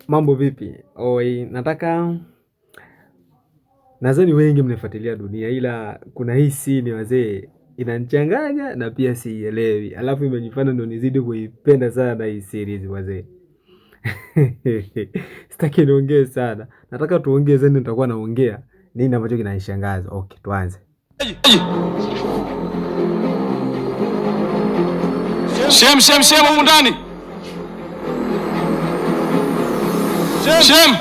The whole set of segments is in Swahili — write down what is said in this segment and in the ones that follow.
Mambo vipi? Oi, nataka nadhani wengi mnafuatilia dunia, ila kuna hii scene wazee inanichanganya na pia siielewi, alafu imenifanya ndo nizidi kuipenda sana hii series wazee. Sitaki niongee sana, nataka tuongee zaidi, nitakuwa naongea nini ambacho kinanishangaza. Okay, tuanze. Shem, shem, shem humu ndani. Shem.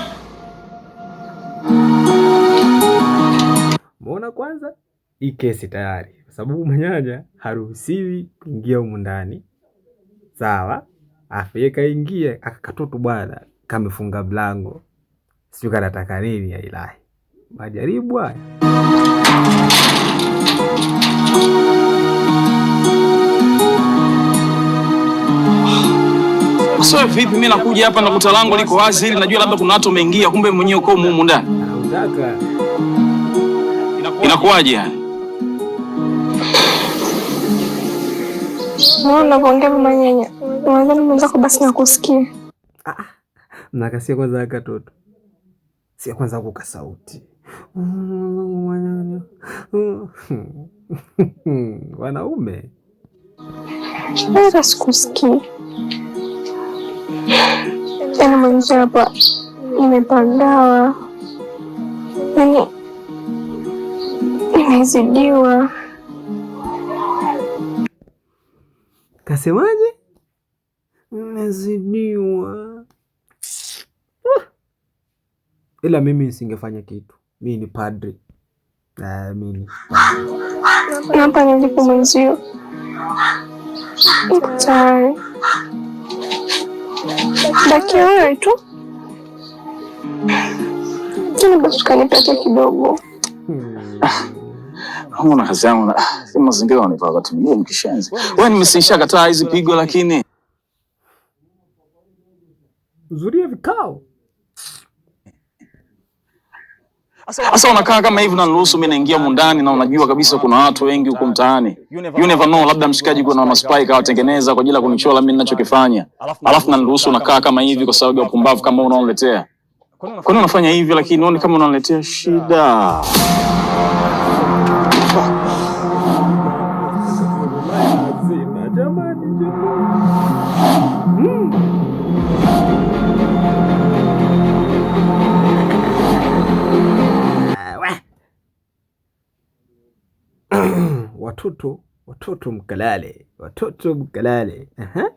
Muona kwanza hii kesi tayari, kwa sababu manyanya haruhusiwi kuingia humu ndani, sawa? Afu yeye kaingia akakatoto bwana, kamefunga mlango, sijui kanataka nini ya ilahi. Majaribu haya. Sasa vipi mimi nakuja hapa nakuta lango liko wazi ili najua labda kuna watu wameingia, kumbe mwenyewe uko humu ndani. Anautaka Inakuwaje yani? Mbona unavyoongea mama nyanya? Unadhani mwenzako basi nakusikia? Ah, nakasia kwanza katoto, sia kwanza kuka sauti wanaume Hata sikusikii. Yaani mwenzio hapa nimepagawa, yaani nimezidiwa. Kasemaje? Nimezidiwa. Ila mimi nisingefanya kitu, mi ni padri. Mi ni Na hapa nilipo mwenzio, niko tayari, bakia wewe tu, lakini basi ukanipa kidogo. Una kazi yangu na si mazingira wananipa wakati mgumu kishenzi. Wewe nimesisha kataa hizi pigo lakini Zuria vikao. Sasa unakaa kama hivi unaniruhusu mimi naingia humu ndani na unajua kabisa kuna watu wengi huko mtaani. You never know, labda mshikaji kuna maspy kawatengeneza kwa ajili ya kunichola mimi ninachokifanya. Alafu unaniruhusu unakaa kama hivi kwa sababu ya upumbavu kama unaoniletea. Kwa nini unafanya hivi lakini uone kama unaniletea shida? Mazima jamani, jamani. Watoto, watoto mkalale, watoto mkalale. Aha.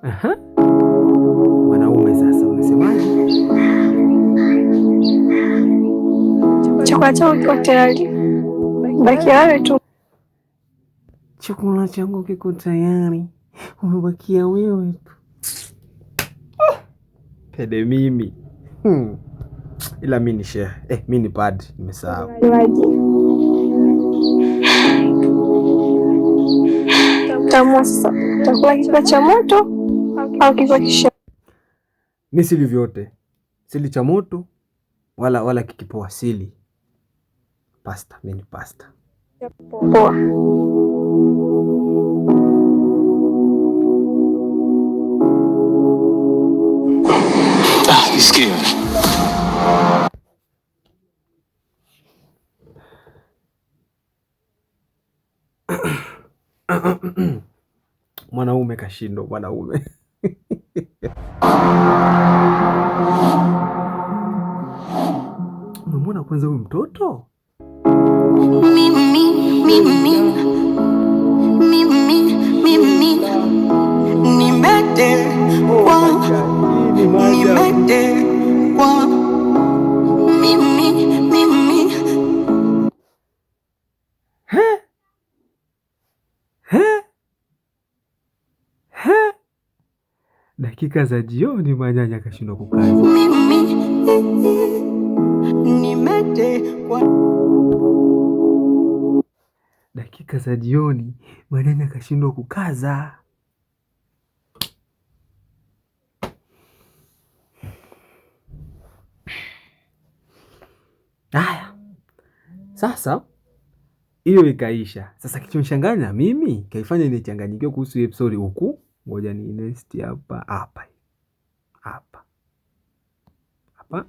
Aha. Wanaume sasa unasemaje? Chakula changu kiko tayari, bakia wewe tu. Chakula changu kiko tayari, umebakia wewe tu. Pede mimi. Ila mi ni shehe. Mi ni padri, nimesahau. Waji taamua sasa, utakula kikiwa cha moto au kikiwa kisha. Mi sili vyote, sili cha moto wala kikipoa, sili pasta. Mi ni pasta. Poa. Ah, nisikie. Mwanaume kashindwa, mwanaume. Umemwona kwanza huyu mtoto? Mimi, mimi, mimi, mimi, nimetekwa, nimetekwa, mimi, mimi. He? He? He? Dakika za jioni manyanya akashindwa kukaza. Mimi, nimetekwa. Dakika za jioni Manyanya akashindwa kukaza. Haya, sasa hiyo ikaisha. Sasa kichonchanganya mimi kaifanya nichanganyikiwe kuhusu episode huku, ngoja ni next hapa hapa hapa hapa.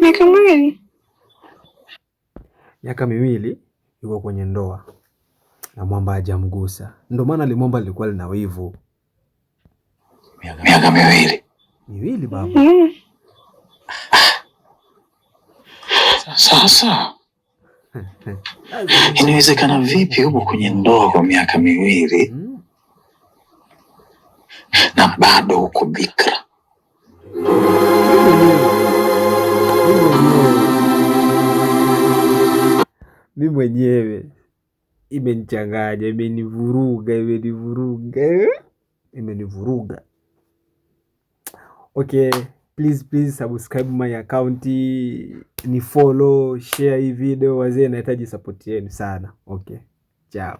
Miaka miwili. Miaka miwili yuko kwenye ndoa na mwamba hajamgusa, ndio maana limwamba lilikuwa lina wivu. Miaka miwili Miwili baba. Sasa inawezekana vipi upo kwenye ndoa kwa miaka miwili na bado uko bikra? Mi mwenyewe imenichanganya, imenivuruga, imenivuruga, imenivuruga. Okay, please please subscribe my account, ni follow, share hii video wazee, nahitaji support yenu sana. Okay, ciao.